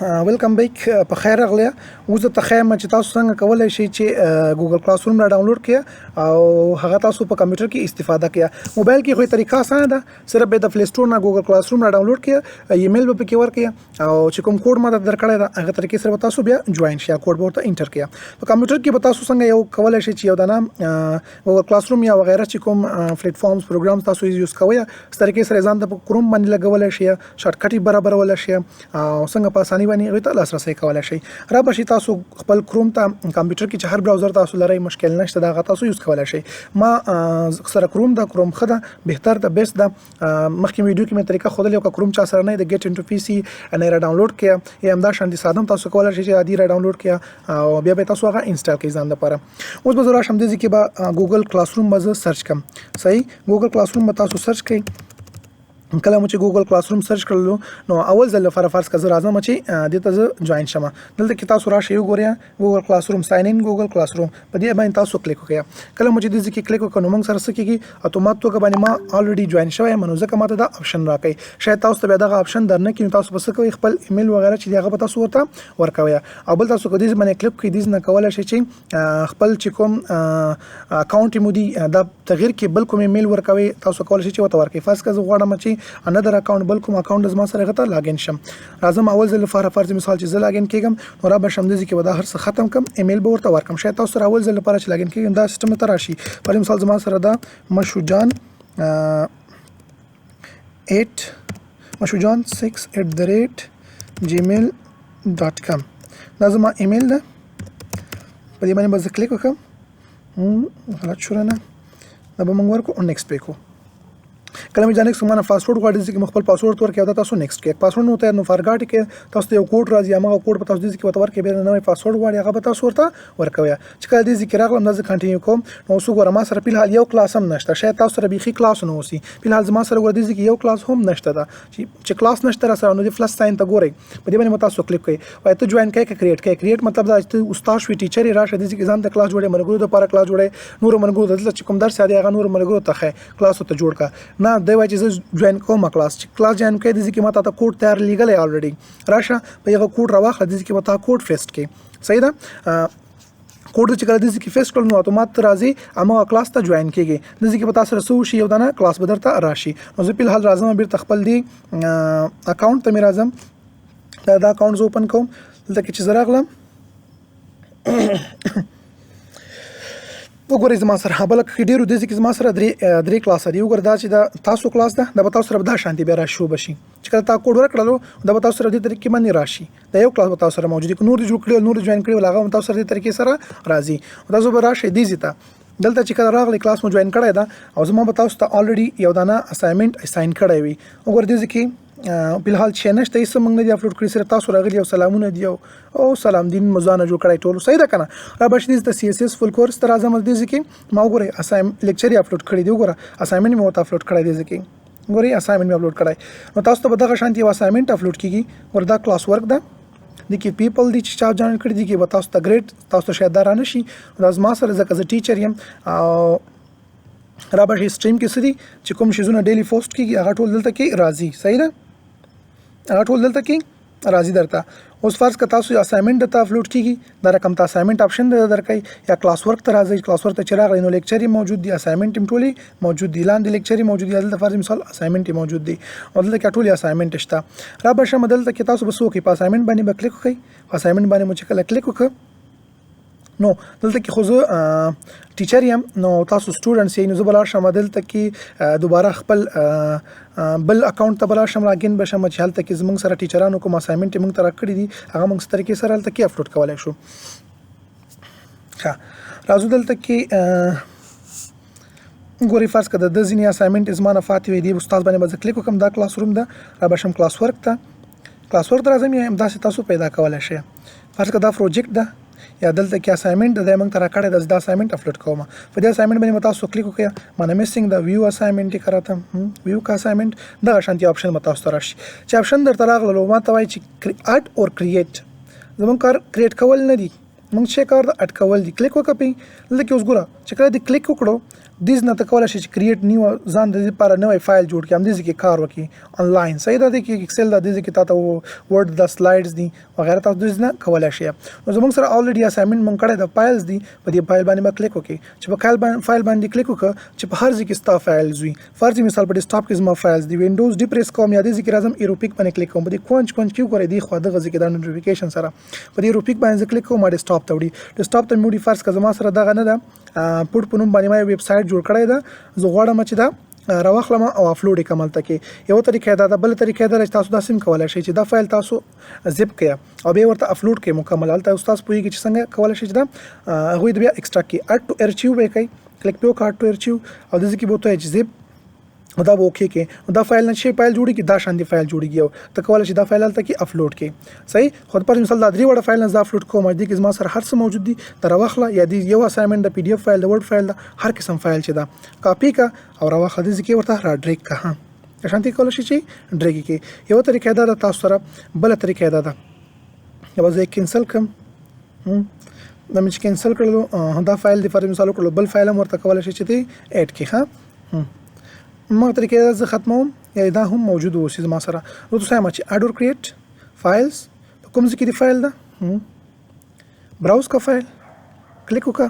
ویلکم بیک، په خیر راغلی. اوس درته ښیم چې تاسو څنګه کولی شئ چې ګوګل کلاس روم را ډاونلوډ کړئ او هغه تاسو په کمپیوټر کې استفاده کړئ. موبایل کې خو طریقه اسانه ده، صرف به د پلی سټور نه ګوګل کلاس روم را ډاونلوډ کړئ، ایمیل به پکې ورکړئ او چې کوم کوډ ما درکړی ده هغه طریقې سره به تاسو بیا جوین شئ، کوډ به ورته انټر کړئ. په کمپیوټر کې به تاسو څنګه یو کولی شئ چې یو دانه ګوګل کلاس روم یا وغیره چې کوم پلیټ فارمز پروګرام تاسو یوز کوئ، طریقې سره ځان ته په کروم باندې لګولی شئ، شارټکټ یې برابرولی شئ او څنګه په اسانۍ باندې هغې ته لاسرسی کولی شئ. را به شئ تاسو خپل کروم ته، کمپیوټر کې چې هر براوزر تاسو لرئ مشکل نشته، دا هغه تاسو یوز کولی شئ. ما سره کروم ده، کروم ښه ده، بهتر ده، بیسټ ده. مخکې ویډیو کې مې طریقه ښودلې وه، که کروم چا سره نه د ګیټ انټو پی سي نه را ډاونلوډ کړئ یا همدا شان دي ساده هم تاسو کولی شئ چې عادي را ډاونلوډ کړئ او بیا به تاسو هغه انسټال کړئ ځان لپاره. اوس به زه راشم دې ځای کې به ګوګل کلاس روم به زه سرچ کړم. صحیح، ګوګل کلاس روم به تاسو سرچ کړئ. کله مو چې ګوګل کلاس روم سرچ کړلو نو اول ځل لپاره فرض که زه راځم چې دې ته زه جوین شم، دلته کې تاسو راشئ وګورئ ګوګل کلاس روم ساین ان ګوګل کلاس روم، په دې باندې تاسو کلیک وکړئ. کله مو چې دې ځای کې کلیک وکړ نو موږ سره څه کېږي، اتومات توګه باندې ما الریډي جوین شوی یم، نو ځکه ما ته دا اپشن راکوي. شاید تاسو ته بیا دغه اپشن در نه کړي نو تاسو به څه کوئ، خپل ایمیل وغیره چې دی هغه به تاسو ورته ورکوئ. او بل تاسو که دې باندې کلیک کړئ، دې نه کولی شئ چې خپل چې کوم اکاونټ مو دی دا تغییر کې بل کوم ایمیل ورکوي، تاسو کولی شئ چې ورته ورکړئ. فرض که زه غواړم چې اندر اکاونټ بل کوم اکاونټ زما سره هغه ته لاګین شم، راځم اول ځل لپاره فرض مثال چې زه لاګین کېږم نو را به شم دې ځای کې به دا هر څه ختم کړم، ایمیل به ورته ورکړم. شاید تاسو سره اول ځل لپاره چې لاګین کېږم دا سیستم ته راشي. فرض مثال زما سره دا مشوجان 8 مشوجان 6@gmail.com دا زما ایمیل ده، په دې باندې به زه کلیک وکړم. غلط شو رانه، دا به موږ ورکړو او نیکسټ پرې کړو. کله مې دا نیکسټ ما نه پاسورډ غواړي، ځکه مې خپل پاسورډ ورکړ او دا تاسو نیکسټ کړئ. پاسورډ نو ته نو فارګاټ کړئ، تاسو ته یو کوډ راځي، هماغه کوډ به تاسو دې ځای کې ورته ورکړئ، بیا نوی پاسورډ غواړي هغه به تاسو ورته ورکوئ. چې کله دې ځای کې راغلم دا زه کنټینیو کوم نو اوس وګوره ما سره فلحال یو کلاس هم نشته، شاید تاسو سره بیخي کلاس نه اوسي. فلحال زما سره ګوره دې ځای کې یو کلاس هم نشته ده، چې کلاس نشته را سره نو دې پلس ساین ته ګورئ، په دې باندې به تاسو کلیک کړئ. وایي ته جوین کوې که کریټ کوې؟ کریټ مطلب دا چې ته استاد شوې، ټیچر یې، راشه دې ځای کې ځان ته کلاس جوړې، ملګرو دپاره کلاس جوړې، نورو ملګرو ته دلته چې کوم درس یادې هغه نورو ملګرو ته ښیې، کلاس ورته جوړ کړه. نه دی وایي چې زه جوین کوم کلاس، چې کلاس جوین کوې دې ځای کې ما تا ته کوډ تیار لیږلی الریډي، راشه په هغه کوډ راواخله، دې ځای کې به تا کوډ فیسټ کړي. صحیح ده، کوډ چې کله دې ځای کې فیسټ کړل نو اتومات ته راځي هماغه کلاس ته جوین کېږي. دې ځای کې به تا سره څه وشي، یو دانه کلاس به درته راشي. نو زه فلحال راځم بېرته خپل دې اکاونټ ته مې راځم، دا اکاونټ زه اوپن کوم. دلته کې چې زه راغلم وګورئ زما سره بله کې ډېرو دې ځای کې زما سره درې کلاسه دي. وګوره دا چې دا تاسو کلاس ده، دا به تاسو سره دا شانتې بیا راشي وبه شي، چې کله تا کوډ ورکړلو دا به تاسو سره دې طریقې باندې راشي. دا یو کلاس به تاسو سره موجود وي، که نور دې جوړ کړي نور دې جوین کړي ول هغه هم تاسو سره دې طریقې سره راځي. تاسو به راشئ دې ځای ته، دلته چې کله راغلی کلاس مو جوین کړی ده او زما به تاسو ته الریډي یو دانه اساینمنټ اساین کړی وي. وګوره دې ځای کې فلحال چې نشته، هېڅ موږ نه دي اپلوډ کړي، صرف تاسو راغلي او سلامونه دي او سلام دین مو ځانه جوړ کړی ټول. صحیح ده که نه؟ را به شي دې ته سی اس اس فول کورس ته راځم. دې ځای کې ما وګورئ لیکچر یې اپلوډ کړی دی، وګوره اساینمنټ مې ورته اپلوډ کړی دی، ځای کې ګورئ اساینمنټ مې اپلوډ کړی. نو تاسو ته به دغه شانتې یو اساینمنټ اپلوډ کېږي. ګوره دا کلاس ورک ده، دې کې پیپل دي چې چا جوین کړي دي، کې به تاسو ته ګریډ تاسو ته شاید دا رانه شي، دا زما سره ځکه زه ټیچر یم. او را به شي سټریم کې څه دي چې کوم شیزونه ډیلی پوسټ کېږي هغه ټول دلته کې راځي. صحیح ده، هغه ټول دلته کې راځي درته. اوس فرض که تاسو یو اساینمنټ درته اپلوډ کېږي، دا رقم ته اساینمنټ اپشن درته درکوي، یا کلاس ورک ته راځئ، کلاس ورک ته چې راغلی نو لیکچر یې موجود دي، اساینمنټ یې ټولې موجود دي، لاندې لیکچر یې موجود دي، دلته فرض مثال اساینمنټ یې موجود دي او دلته کې ټولې اساینمنټ شته. را به شم دلته کې تاسو به څه وکړئ، په اساینمنټ باندې به کلیک وکړئ. په اساینمنټ باندې مو چې کله کلیک وکړ نو دلته کې خو زه ټیچر یم، نو تاسو سټوډنټس یئ، نو زه به لاړ شم دلته کې دوباره خپل بل اکاونټ ته به لاړ شم، لاګین به شم چې هلته کې زموږ سره ټیچرانو کوم اساینمنټ یې موږ ته راکړي دي هغه موږ څه طریقې سره هلته کې اپلوډ کولی شو. ښه راځو دلته کې ګورئ فرض که د ده ځینې اساینمنټ زما نه پاتې وي، دې استاد باندې به زه کلیک وکړم، دا کلاس روم ده، را به شم کلاس ورک ته، کلاس ورک ته راځم، یا همداسې تاسو پیدا کولی شئ. فرض که دا پروجیکټ ده یا دلته کې اساینمنټ ده، دا موږ ته راکړی ده، زه دا اساینمنټ اپلوډ کوم. په دې اساینمنټ باندې به تاسو کلیک وکړئ، معنی میسینګ ده ویو اساینمنټ یې که راته، ویو که اساینمنټ، دغه شانتې اپشن به تاسو ته راشي. چې اپشن درته راغللو ما ته وایي چې اډ اور کریټ، زموږ کار کریټ کول نه دي، موږ چې کار ده اډ کول دي. کلیک وکړه پې، دلته کې اوس ګوره چې کله دې کلیک وکړو، دیز نه ته کولای شې چې کریټ نیو ځان د دې لپاره نوی فایل جوړ کړي، همدې ځای کې کار وکړي انلاین. صحیح ده، دې کې ایکسل ده، دې ځای کې تا ته ورډ د سلایډز دي وغیرہ، تاسو دې نه کولای شئ. نو زموږ سره الریډي اساینمنت مونږ کړی د فایلز دي، په دې فایل باندې به کلیک وکړي. چې په فایل باندې کلیک وکړه چې په هر ځای کې ستا فایلز وي. فرض مثال په ډیسکټاپ کې زما فایلز دي، وینډوز ډي پریس کوم یا دې ځای کې راځم، ایروپیک باندې کلیک کوم. په دې کونج کونج کې وګورئ، دې خوا دغه ځای کې دا نوټیفیکیشن سره په دې ایروپیک باندې زه کلیک کوم، ما ډیسکټاپ ته وړي. ډیسکټاپ ته مې وړي. فرض که زما سره دغه نه ده، پټ په نوم باندې ما یو ویب سایټ جوړ کړی ده، زه غواړم چې دا راواخلم او اپلوډ یې کړم هلته کې. یوه طریقه دا ده. بله طریقه دا ده چې تاسو داسې هم کولی شئ چې دا فایل تاسو زیپ کړئ او بیا ورته اپلوډ کړئ مکمل. هلته استاد پوهېږي چې څنګه کولی شئ چې دا هغوی بیا ایکسټراکټ کړي. اډ ټو ارچیو به یې کوئ، کلیک پې وکړه، اډ ټو ارچیو، او دې ځای کې به ورته وایي چې زیپ، او دا به اوکې کړي. نو دا فایل نه چې فایل جوړیږي، دا شان دی فایل جوړیږي او ته کولی شې دا فایل هلته کې اپلوډ کړې. صحیح، خو پر مثال دا درې واړه فایل نه زه اپلوډ کوم، دې کې زما سره هر څه موجود دي. ته راواخله، یا دې یو اساینمنت د پی ډي اف فایل د ورډ فایل ده، هر قسم فایل چې ده کاپي که او راواخله، دې ځای کې ورته را ډریګ که. ها، شانتي کولی شې چې ډریګ کړې. یوه طریقه دا ده تاسو سره. بله طریقه دا ده، یوه زه یې کینسل کړم. دا مې چې کینسل کړلو، دا فایل د فرض مثال وکړلو، بل فایل هم ورته کولی شې چې دی اډ کړې. ښه، ما طریقې دا زه ختموم، یا دا هم موجود اوسي زما سره. نو تاسو وایم چې اډ اور کریټ فایلز، په کوم ځای کې دی فایل ده، براوز کا فایل کلیک وکړه،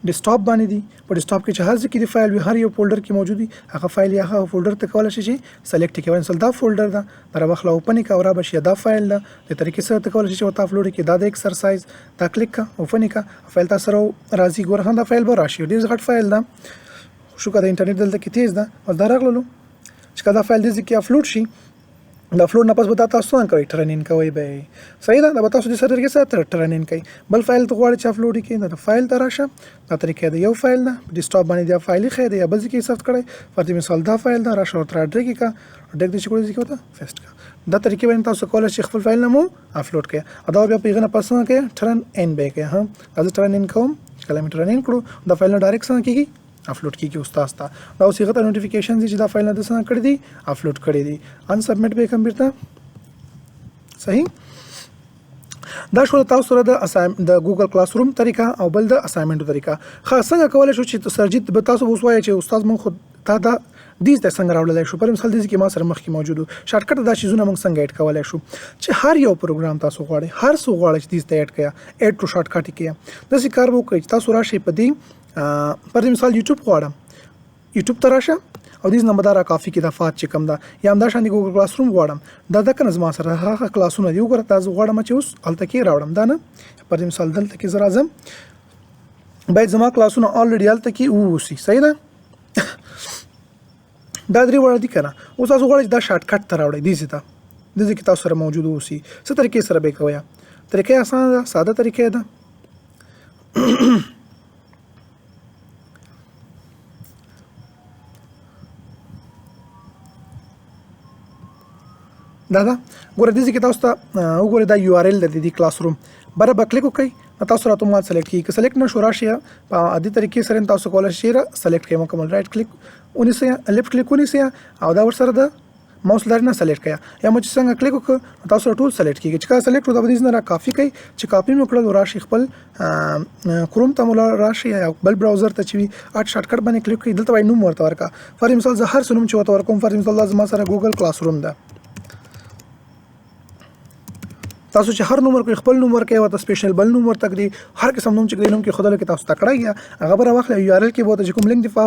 ډیسکټاپ باندې دی. په ډیسکټاپ کې چې هر ځای کې دی فایل وي، هر یو فولډر کې موجود وي هغه فایل یا هغه فولډر ته کولی شي چې سلیکټ کړي. مثلا دا فولډر ده، دا راواخله اوپن یې کړه او را به شي. دا فایل ده، دې طریقې سره ته کولی شي چې ورته اپلوډ کړي. دا د ایکسرسایز دا کلیک کړه، اوپن یې کړه، فایل تاسو سره راځي. ګوره هم دا فایل به راشي، ډېر غټ فایل ده، شکر د انټرنیټ دلته کې تیز ده. اوس دا راغللو چې که دا فایل دې ځای کې اپلوډ شي، د اپلوډ نه پس به دا تاسو څنګه کوئ؟ ټرنین کوئ به یې. صحیح ده، دا به تاسو دې سره طریقې سره ټرنین کوئ. بل فایل ته غواړئ چې اپلوډ یې کړئ، دا فایل ته راشه، دا طریقه ده. یو فایل ده، په ډیسکټاپ باندې دا فایل ایښی دی یا بل ځای کې یې ثبت کړی. فرض مثال دا فایل ده، راشه ورته را ډریګ یې کړه، ډریګ دې چې کړی ځای کې ورته پیسټ کړه. دا طریقې باندې تاسو کولی شئ خپل فایل نه مو اپلوډ کړئ. او دا بیا په هغه نه پس څنګه کوئ؟ ټرن ان به یې کوئ. ها، دا زه ټرن ان کوم، چې کله مې ټرن ان کړو دا فایل نه ډایرکټ څنګه کېږي؟ اپلوډ کیږي استاد ته. دا اوس هغه ته نوټیفیکیشن ځي چې دا فایل نه د څنګه کړی دی، اپلوډ کړی دی. ان سبمیټ به کوم بیرته. صحیح، دا شول تاسو سره د د ګوګل کلاس روم طریقه او بل د اساینمنت طریقه. ښه، څنګه کولی شو چې سرجیت به تاسو اوس وایئ چې استاد مونږ خو تا دا دې ته څنګه راوړلی شو؟ پر مثال دې کې ما سره مخکې موجود وو شارټکټ، دا شیزونه مونږ څنګه اډ کولی شو چې هر یو پروګرام تاسو غواړئ، هر څه غواړئ چې دې ته اډ کړئ، اډ ټو شارټکټ کړئ. داسې کار به وکړئ چې تاسو راشئ په دې، پر مثال یوټیوب غواړم، یوټیوب ته راشه او دې نه به دا را کافي کې دا فات چې کوم ده، یا همدا شان د ګوګل کلاس روم غواړم، دا ده که نه زما سره هغه کلاسونه دي. وګوره، دا زه غواړم چې اوس هلته کې راوړم دا نه. پر دې مثال دلته کې زه راځم، باید زما کلاسونه الریډي هلته کې واوسي. صحیح ده، دا درې واړه دي که نه. اوس تاسو غواړئ چې دا شارټکټ ته راوړئ، دې ځای ته، دې ځای کې تاسو سره موجود اوسي. څه طریقې سره به یې کوئ؟ طریقه یې اسانه ده، ساده طریقه ده. دا ده، ګوره دې ځای کې تاسو ته وګورئ، دا یو آر ال ده د دې کلاس روم. بره به کلیک وکړئ، نو تاسو راته مال سلیکټ کړئ. که سلیکټ نه شو، راشئ په عادي طریقې سره تاسو کولی شئ سلیکټ کړئ مکمل. رایټ کلیک ونیسئ، لیفټ کلیک ونیسئ او دا ورسره د ماوس لارې نه سلیکټ کړئ. یا مو چې څنګه کلیک وکړ، نو تاسو ټول سلیکټ کیږي. چې کله سلیکټ کړو، دا به دې نه را کافي کوي. چې کاپي مو کړل، راشئ خپل کروم ته مو راشئ یا بل براوزر ته چې وي، اډ شارټکټ باندې کلیک کړئ. دلته وایي نوم ورته ورکړه. فرض مثال زه هر څه نوم چې ورته ورکوم، فرض مثال دا زما سره ګوګل کلاس روم ده. تاسو چې هر نوم ورکوئ، خپل نوم ورکوئ، ورته سپیشل بل نوم ورته کړئ، هر قسم نوم چې کړئ، نوم کې خدای کې تاسو تکړه یې، هغه به راواخلئ. یو آر ال کې به ورته چې کوم لینک دی په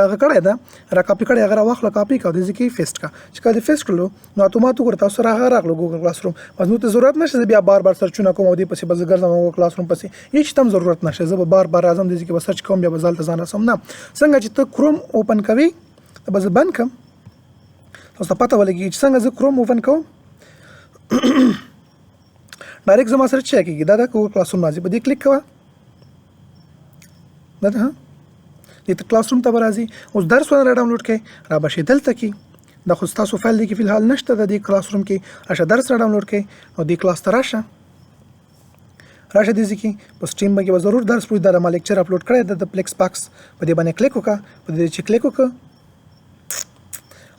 هغه کړی ده، را کاپي کړی، هغه راواخله، کاپي کړه، دې ځای کې پیسټ کړه. چې کله دې پیسټ کړلو، نو اتومات وګوره تاسو سره هغه راغلو ګوګل کلاس روم. بس نو ته ضرورت نشته زه بیا بار بار سرچونه کوم او دې پسې به زه ګرځم ګوګل کلاس روم پسې، هیڅ ته هم ضرورت نشته. زه به بار بار راځم، دې ځای کې به سرچ کوم، بیا به زه هلته ځان رسوم. نه، څنګه چې ته کروم اوپن کوې، ته به زه بند کړم، تاسو ته پته ولګېږي چې څنګه زه کروم اوپن کوم. ډایرکټ زما سره چک کیږي. دا د ګوګل کلاس روم راځي، په دې کلیک کوه، دا ده، ها، دې ته کلاس روم ته به راځي. اوس درس ونه را ډاونلوډ کړئ، را به شي دلته کې. دا خو ستاسو فایل دی کې فی الحال نشته د دې کلاس روم کې. راشه درس را ډاونلوډ کړئ، نو دې کلاس ته راشه، راشه دې ځای کې په سټریم باندې به ضرور درس پوه. دا ما لیکچر اپلوډ کړی ده د پلیکس باکس، په دې باندې کلیک وکړه. په دې چې کلیک وکړه،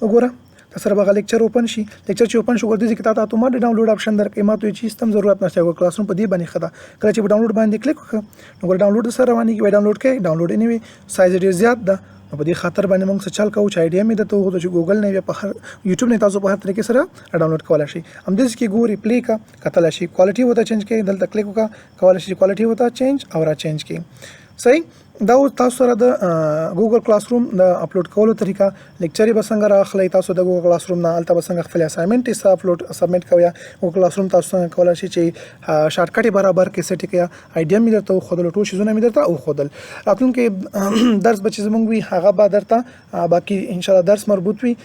وګوره تا سره به لیکچر اوپن شي. لیکچر چې اوپن شو، ګور دې کې تاته اتومات ډاونلوډ آپشن درکې. ما ته چې سیستم ضرورت نشته، ګوګل کلاس روم په دې باندې خدا کله چې ډاونلوډ باندې کلیک وکړه نو ګور ډاونلوډ سره روانيږي. وای ډاونلوډ کې ډاونلوډ انیوي سایز ډیر زیات ده. نو په دې خاطر باندې موږ څه چل کوو چې آیډیا مې درته وښوده چې ګوګل نه بیا په هر یوټیوب نه تاسو په هر طریقې سره ډاونلوډ کولای شئ. همداسې کې ګوري پلی کا کتلی شئ، کوالټي ورته چینج کړئ. دلته کلیک وکړه، کولای شئ چې کوالټي ورته چینج او را چینج کړئ. صحیح، دا اوس تاسو سره د ګوګل کلاس روم د اپلوډ کولو طریقه، لیکچرې به څنګه راخلئ تاسو د ګوګل کلاس روم نه، هلته به څنګه خپل اساینمنټ اپلوډ سبمیټ کوئ، ګوګل کلاس روم تاسو څنګه کولای شئ چې شارټکټ برابر کړئ، سیټ کړئ. آیډیا مې درته وښودل، ټول شیزونه مې درته وښودل. راتلونکی درس به چې زمونږ وي هغه به درته باقي ان شاء الله درس مربوط وي.